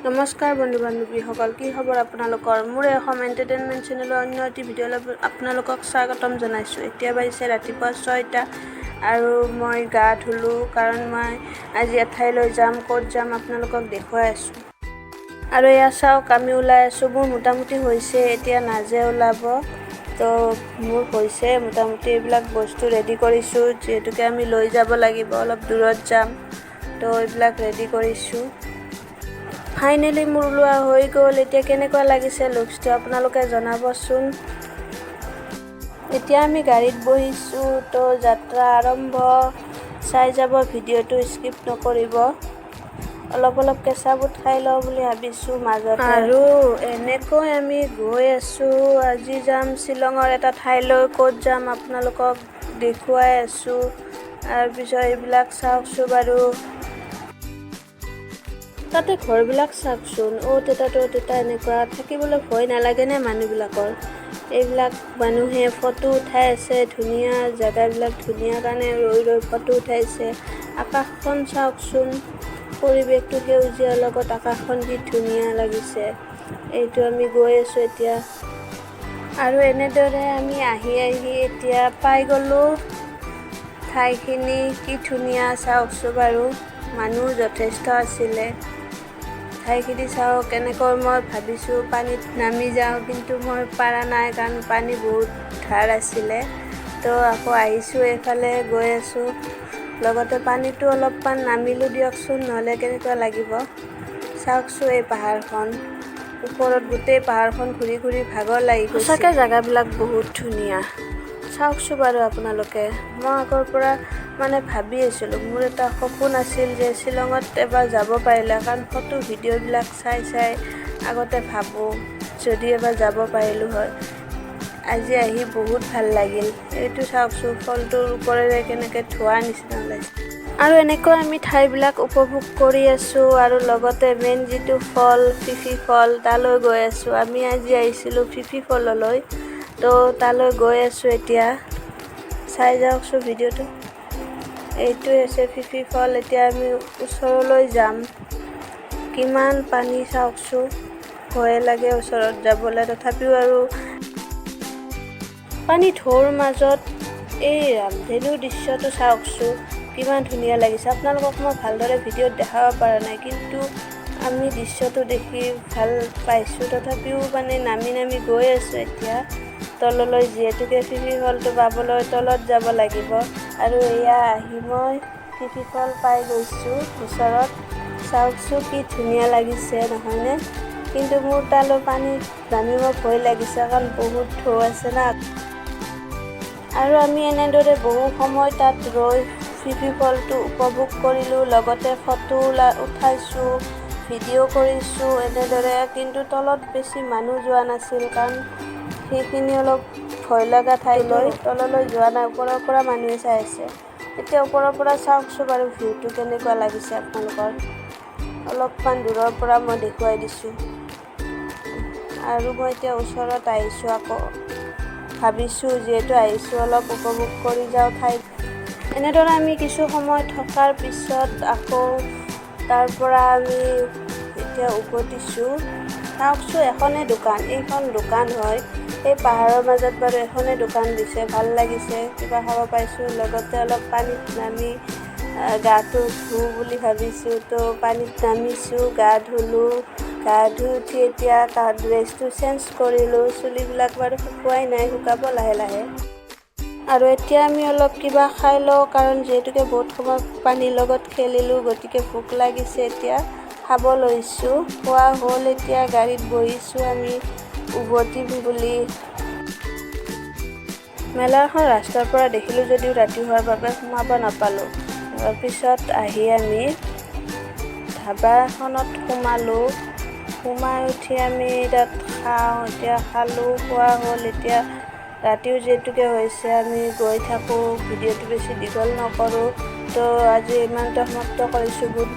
নমস্কাৰ বন্ধু বান্ধৱীসকল, কি খবৰ আপোনালোকৰ? মোৰ এই অসম এণ্টাৰটেইনমেণ্ট চেনেলৰ অন্য এটি ভিডিঅ'লৈ আপোনালোকক স্বাগতম জনাইছোঁ। এতিয়া বাজিছে ৰাতিপুৱা 6টা আৰু মই গা ধুলোঁ, কাৰণ মই আজি এঠাইলৈ যাম। ক'ত যাম আপোনালোকক দেখুৱাই আছোঁ। আৰু এয়া চাওক, আমি ওলাই আছোঁ। মোৰ মোটামুটি হৈছে, এতিয়া নাজে ওলাব। তো মোৰ হৈছে মোটামুটি, এইবিলাক বস্তু ৰেডি কৰিছোঁ, যিহেতুকে আমি লৈ যাব লাগিব, অলপ দূৰত যাম। তো এইবিলাক ৰেডি কৰিছোঁ। ফাইনেলি মোৰ ওলোৱা হৈ গ'ল। এতিয়া কেনেকুৱা লাগিছে লুকছটো আপোনালোকে জনাবচোন। এতিয়া আমি গাড়ীত বহিছোঁ, তো যাত্ৰা আৰম্ভ। চাই যাব ভিডিঅ'টো, স্কিপ নকৰিব। অলপ অলপ কেঁচা বুট খাই লওঁ বুলি ভাবিছোঁ মাজত। আৰু এনেকৈ আমি গৈ আছোঁ। আজি যাম শ্বিলঙৰ এটা ঠাইলৈ। ক'ত যাম আপোনালোকক দেখুৱাই আছোঁ। তাৰপিছত এইবিলাক চাওকচোন বাৰু। তাতে ঘৰবিলাক চাওকচোন, অ'ত এটা ত'ত এটা, এনেকুৱা থাকিবলৈ ভয় নালাগেনে মানুহবিলাকৰ? এইবিলাক মানুহে ফটো উঠাই আছে। ধুনীয়া জেগাবিলাক, ধুনীয়া কাৰণে ৰৈ ৰৈ ফটো উঠাইছে। আকাশখন চাওকচোন, পৰিৱেশটো সেউজীয়াৰ লগত আকাশখন কি ধুনীয়া লাগিছে। এইটো আমি গৈ আছোঁ এতিয়া। আৰু এনেদৰে আমি আহি আহি এতিয়া পাই গ'লোঁ ঠাইখিনি। কি ধুনীয়া চাওকচোন বাৰু। মানুহ যথেষ্ট আছিলে। ঠাইখিনি চাওক কেনেকৈ। মই ভাবিছোঁ পানীত নামি যাওঁ, কিন্তু মই পাৰা নাই, কাৰণ পানী বহুত ধাৰ আছিলে। তো আকৌ আহিছোঁ, এইফালে গৈ আছোঁ। লগতে পানীটো অলপমান নামিলোঁ দিয়কচোন, নহ'লে কেনেকুৱা লাগিব। চাওকচোন এই পাহাৰখন, ওপৰত গোটেই পাহাৰখন ঘূৰি ঘূৰি ভাগৰ লাগি গৈছে। সঁচাকৈ জেগাবিলাক বহুত ধুনীয়া। চাওকচোন বাৰু আপোনালোকে। মই আগৰ পৰা মানে ভাবি আছিলোঁ, মোৰ এটা সপোন আছিল যে শ্বিলঙত এবাৰ যাব পাৰিলে, কাৰণ ফটো ভিডিঅ'বিলাক চাই চাই আগতে ভাবোঁ যদি এবাৰ যাব পাৰিলোঁ হয়। আজি আহি বহুত ভাল লাগিল। এইটো চাওকচোন, ফলটোৰ ওপৰেৰে কেনেকৈ ধোঁৱাৰ নিচিনা ওলাইছে। আৰু এনেকৈ আমি ঠাইবিলাক উপভোগ কৰি আছোঁ আৰু লগতে মেইন যিটো ফল, ফিফি ফল, তালৈ গৈ আছোঁ। আমি আজি আহিছিলোঁ ফিফি ফললৈ, তো তালৈ গৈ আছোঁ এতিয়া। চাই যাওকচোন ভিডিঅ'টো। এইটোৱে হৈছে ফিফি ফল। এতিয়া আমি ওচৰলৈ যাম। কিমান পানী চাওকচোন, ভয়ে লাগে ওচৰত যাবলৈ। তথাপিও আৰু পানী ঢৌৰ মাজত এই ৰামধেনুৰ দৃশ্যটো চাওকচোন, কিমান ধুনীয়া লাগিছে। আপোনালোকক মই ভালদৰে ভিডিঅ'ত দেখাব পৰা নাই, কিন্তু আমি দৃশ্যটো দেখি ভাল পাইছোঁ। তথাপিও মানে নামি নামি গৈ আছোঁ এতিয়া তললৈ, যিহেতুকে ফিফি ফলটো পাবলৈ তলত যাব লাগিব। আৰু এয়া আহি মই ফিফি ফল পাই গৈছোঁ ওচৰত। চাওকচোন কি ধুনীয়া লাগিছে, নহয়নে? কিন্তু মোৰ তালৈ পানীত নামিব ভয় লাগিছে, কাৰণ বহুত ঢৌ আছে না। আৰু আমি এনেদৰে বহু সময় তাত ৰৈ ফিফি ফলটো উপভোগ কৰিলোঁ, লগতে ফটো উঠাইছোঁ, ভিডিঅ' কৰিছোঁ এনেদৰে। কিন্তু তলত বেছি মানুহ যোৱা নাছিল, কাৰণ সেইখিনি অলপ ভয় লগা ঠাইলৈ তললৈ যোৱা নাই, ওপৰৰ পৰা মানুহে চাই আছে। এতিয়া ওপৰৰ পৰা চাওকচোন বাৰু ভিউটো কেনেকুৱা লাগিছে আপোনালোকৰ। অলপমান দূৰৰ পৰা মই দেখুৱাই দিছোঁ। আৰু মই এতিয়া ওচৰত আহিছোঁ। আকৌ ভাবিছোঁ যিহেতু আহিছোঁ, অলপ উপভোগ কৰি যাওঁ ঠাই। এনেদৰে আমি কিছু সময় থকাৰ পিছত আকৌ তাৰ পৰা আমি এতিয়া উভতিছোঁ। চাওকচোন, এখনেই দোকান, এইখন দোকান হয়। এই পাহাৰৰ মাজত বাৰু এখনেই দোকান দিছে, ভাল লাগিছে। কিবা খাব পাইছোঁ, লগতে অলপ পানীত নামি গাটো ধুওঁ বুলি ভাবিছোঁ। তো পানীত নামিছোঁ, গা ধুলোঁ। গা ধুই উঠি এতিয়া ড্ৰেছটো চেঞ্জ কৰিলোঁ। চুলিবিলাক বাৰু শুকোৱাই নাই, শুকাব লাহে লাহে। আৰু এতিয়া আমি অলপ কিবা খাই লওঁ, কাৰণ যিহেতুকে বহুত সময় পানীৰ লগত খেলিলোঁ, গতিকে ভোক লাগিছে। এতিয়া খাব লৈছোঁ। খোৱা হ'ল, এতিয়া গাড়ীত বহিছোঁ আমি উভতিম বুলি। মেলাখন ৰাস্তাৰ পৰা দেখিলোঁ যদিও ৰাতি হোৱাৰ বাবে সোমাব নাপালোঁ। পিছত আহি আমি ধাবা এখনত সোমালোঁ। সোমাই উঠি আমি তাত খাওঁ। এতিয়া খালোঁ, খোৱা হ'ল। এতিয়া ৰাতিও যিহেতুকে হৈছে, আমি গৈ থাকোঁ। ভিডিঅ'টো বেছি দীঘল নকৰোঁ। তো আজি ইমানতে সমাপ্ত কৰিছোঁ। গুড।